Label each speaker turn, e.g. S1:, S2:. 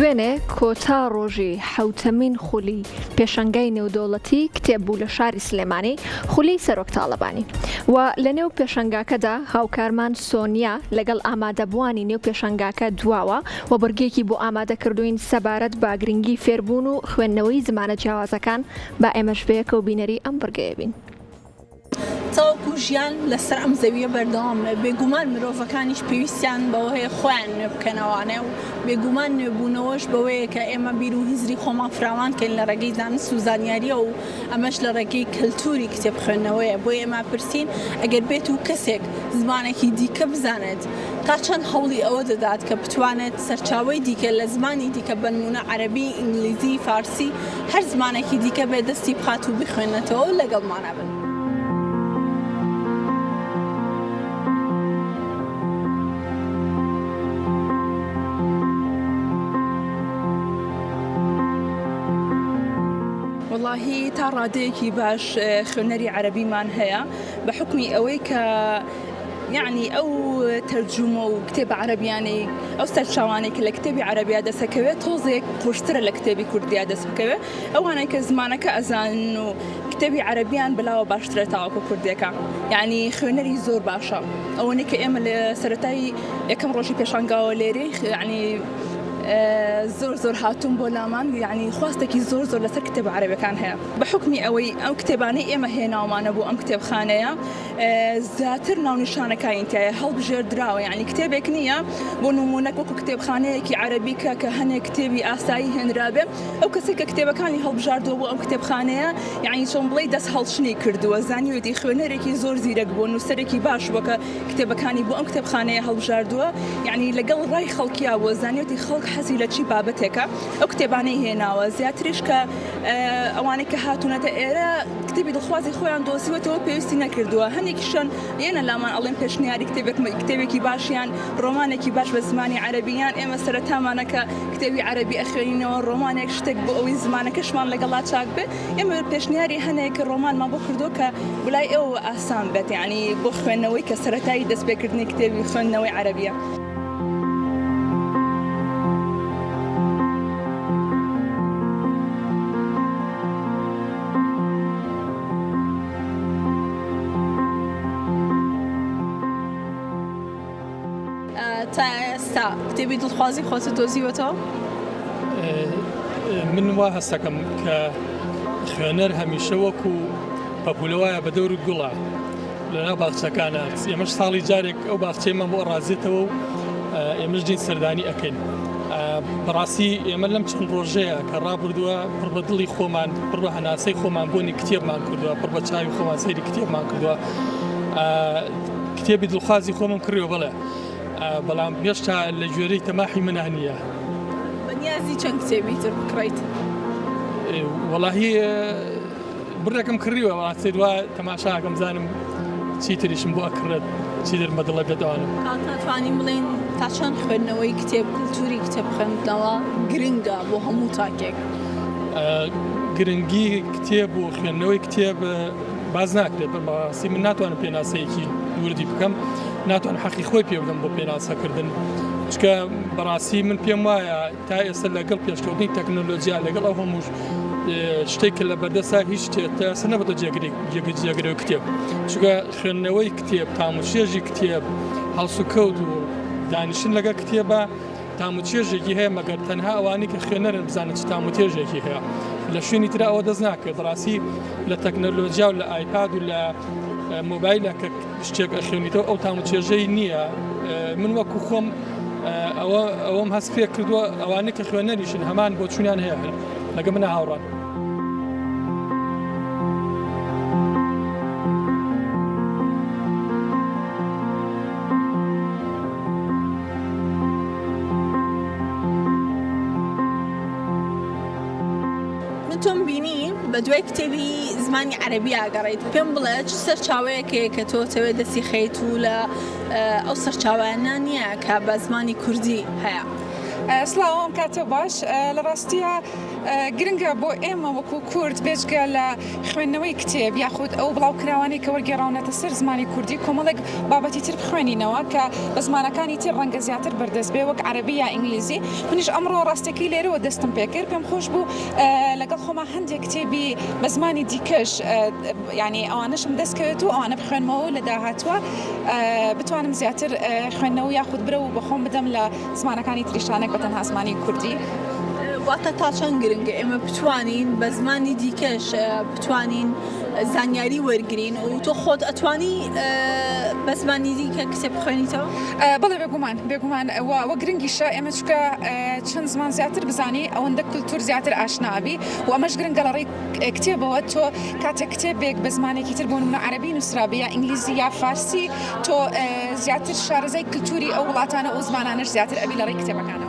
S1: دوێنێ کۆتا ڕۆژی حەوتەمین خولی پێشەنگای نێودەوڵەتی کتێب بوو لە شاری سلێمانی خولی سەرۆک تاڵەبانی و لە نێو پێشەنگاکەدا هاوکارمان سۆنیا لەگەڵ ئامادەبووانی نێو پێشەنگاکە دواوە و بڕگێکی بۆ ئامادە کردووین سەبارەت بە گرنگی فێربوون و خوێندنەوەی زمانە جیاوازەکان با ئێمەش بەیەکەوە بینەری ئەم بڕگەیە بین.
S2: تاوەکو ژیان لەسەر ئەم زەوییە بەردەوام بێت، بێگومان مرۆڤەکانیش پێویستیان بەوە هەیە خۆیان نوێ بکەنەوانێ و بێگومان نوێبوونەوەش بەوەیە کە ئێمە بیر و هزری خۆمان فراوان کەین لە ڕێگەی زانست و زانیارییەوە و ئەمەش لە ڕێگەی کەلتووری کتێب خوێندنەوەیە. بۆیە ئێمە پرسین ئەگەر بێت و کەسێک زمانێکی دیکە بزانێت تا چەند هەوڵی ئەوە دەدات کە بتوانێت سەرچاوەی دیکە لە زمانی دیکە بەنموونە عەرەبی، ئینگلیزی، فارسی، هەر زمانێکی دیکە بێت دەستی بخات و بیخوێنێتەوە و لەگەڵمانا بن.
S3: وەڵاهی تا ڕادەیەکی باش خوێنەری عەرەبیمان هەیە بە حوکمی ئەوەی کە یەعنی ئەو تەرجومە و کتێبە عەرەبیانەی ئەو سەرچاوانەی کە لە کتێبی عەرەبیا دەسەکەوێت تۆزێک قورسترە لە کتێبی کوردیا دەست بکەوێت ئەوانەی کە زمانەکە ئەزانن و کتێبی عەرەبیان بەلاوە باشترە تاوەکو کوردیەکە یعنی خوێنەری زۆر باشە ئەوەنەی کە ئێمە لە سەرەتای یەکەم ڕۆژی پێشانگاوە لێرەی یعنی زۆر زۆر هاتوون بۆ لامان یعنی خواستێکی زۆر زۆر لەسەر کتێبە عەرەبەکان هەیە بە حوکمی ئەوەی ئەو کتێبانەی ئێمە هێناومانە بۆ ئەم کتێبخانەیە زیاتر ناونیشانەکانی تایە هەڵبژێردراوە یعنی کتێبێک نییە بۆ نمونەک وەکو کتێبخانەیەکی عەرەبی کە کە هەنێک کتێبی ئاسایی هێنرابێ ئەو کەسێک کە کتێبەکانی هەڵبژاردووە بۆ ئەم کتێبخانەیە یعنی چۆن بڵێی دەست هەڵچنی کردووە زانیوێتی خوێنەرێکی زۆر زیرەک بووە نووسەرێکی باش بووە کە کتێبەکانی بۆ ئەم کتێبخانەیە هەڵبژاردووە یعنی لەگەڵ ڕای خەڵکیا بووە زانیوێتی خەڵک حەزی لە چی بابەتێکە ئەو کتێبانەی هێناوە زیاتریش کە ئەوانەی کە هاتوونەتە ئێرە کتێبی دڵخوازی خۆیان دۆزیوەتەوە پێویستی نەکردووە هەندێکیشان یەنە لامان ئەڵێن پێشنیاری کتێبێک کتێبێکی باشیان ڕۆمانێکی باش بە زمانی عەرەبیان ئێمە سەرەتامانە کە کتێبی عەرەبی ئەخوێنینەوە ڕۆمانێک شتێک بۆ ئەوەی زمانەکەشمان لەگەڵا چاک بێ ئێمە پێشنیاری هەنێک ڕۆمانمان بۆ کردووە کە بلای ئێوە ئاسان بێت یعنی بۆ خوێندنەوەی کە سەرەتایی دەستپێکردنی کتێبی خوێندنەوەی عەرەبیە.
S2: تا ئێستا کتێبی دڵخوازی خۆتت دۆزیوەتەوە؟
S4: من وا هەستەکەم کە خوێنەر هەمیشە وەکو پەپولە وایە بە دەور گوڵە لەناو باخچەکانە ئێمەش ساڵی جارێک ئەو باخچەیەمان بۆ ئەڕازێتەوە و ئێمەش دین سەردانی ئەکەین بەڕاستی ئێمە لەم چەند ڕۆژەیە کە ڕابردووە پڕ بە دڵی خۆمان پڕ بە هەناسەی خۆمان بۆنی کتێبمان کردووە پڕ بە چاوی خۆمان سەیری کتێبمان کردووە کتێبی دڵخوازی خۆمم کڕیوە بەڵێ بەڵام هێشتا لە گوێرەی تەماحی منە نییە
S2: بەنیازی چەند کتێبی تر بکڕیت؟
S4: وەڵاهی بڕێکم کڕیوە بەڵام سەیر وا تەماشاکەم زانم چیتریشم بۆ ئەکڕێت چیترم بە دڵە بێت ئەوانە.
S2: کاکە توانین بڵێین تا چەند خوێندنەوەی کتێب کلتوری کتێب خوێندنەوە گرنگە بۆ هەموو تاکێک؟
S4: گرنگی کتێب و خوێندنەوەی کتێب باس ناکرێت بەڕاستی من ناتوانم پێناسەیەکی وردی بکەم ناتوانم حەقی خۆی پێ بدەم بۆ پێناسەکردن چکە بەڕاستی من پێم وایە تا ئێستا لەگەڵ پێشکەوتنی تەکنۆلۆژیا لەگەڵ ئەو هەموو شتێک کە لە بەردەسا هیچ شتێک تا ئێستا نەبێتە جێگری جێگرەوەی کتێب چونکە خوێندنەوەی کتێب تاموچێژی کتێب هەڵسوکەوت و دانیشتن لەگەڵ کتێبە تاموچێژێکی هەیە مەگەر تەنها ئەوانەی کە خوێنەرن بزانن چ تاموتێژێکی هەیە لە شوێنی ترا ئەوە دەست ناکەوێت بەڕاستی لە تەکنەلۆژیا و لە ئایپاد و لە مۆبایلە کە شتێک ئەخوێنیتەوە ئەو تاموچێژەی نییە من وەکو خۆم ئەوە ئەوەم هەست پێ کردووە ئەوانەی کە خوێنەریشن هەمان بۆچوونیان هەیە لەگە منە هاوڕان.
S2: من تۆم بینی بە دوای کتێبی زمانی عەرەبی ئاگەڕێیت پێم بڵێ چ سەرچاوەیەک هەیە کە تۆ تەوێت دەستی خەیت و لە ئەو سەرچاوانە نییە کە بە زمانی کوردی هەیە؟
S5: سڵاو ئەم کاتە باش لە ڕاستیە گرنگە بۆ ئێمە وەکو کورد بێجگە لە خوێندنەوەی کتێب یاخود ئەو بڵاوکراوانەی کە وەرگێڕاونەتە سەر زمانی کوردی کۆمەڵێک بابەتی تر بخوێنینەوە کە بە زمانەکانی تر ڕەنگە زیاتر بەردەست بێ وەک عەرەبی یا ئینگلیزی منیش ئەمڕۆ ڕاستەکەی لێرەوە دەستم پێکرد پێم خۆش بوو لەگەڵ خۆما هەندێک کتێبی بە زمانی دیکەش یانی ئەوانەشم دەست کەوێت و ئەوانە بخوێنمەوە لە داهاتووە بتوانم زیاتر خوێندنەوە یاخود برەو بەخۆم بدەم لە زمانەکانی تریشا نەک بە تەنها زمانی کوردی.
S2: واتە تا چەند گرنگە ئێمە بتوانین بە زمانی دیکەش بتوانین زانیاری وەرگین و تۆ خۆت ئەتوانی بە زمانی دیکە کتێب بخوێنیتەوە؟
S5: بەڵێ بێگومان بێگومان وە گرنگیشە ئێمە چونکە چەند زمان زیاتر بزانی ئەوەندە کلتور زیاتر ئاشنا ئەبی و ئەمەش گرنگە لە ڕێی کتێبەوە تۆ کاتێک کتێبێک بە زمانێکی تر بۆ نمونە عەرەبی نووسرابێ یا ئینگلیزی یا فارسی تۆ زیاتر شارەزای کلتوری ئەو وڵاتانە ئەو زمانانەش زیاتر ئەبی لە ڕێی کتێبەکانەوە.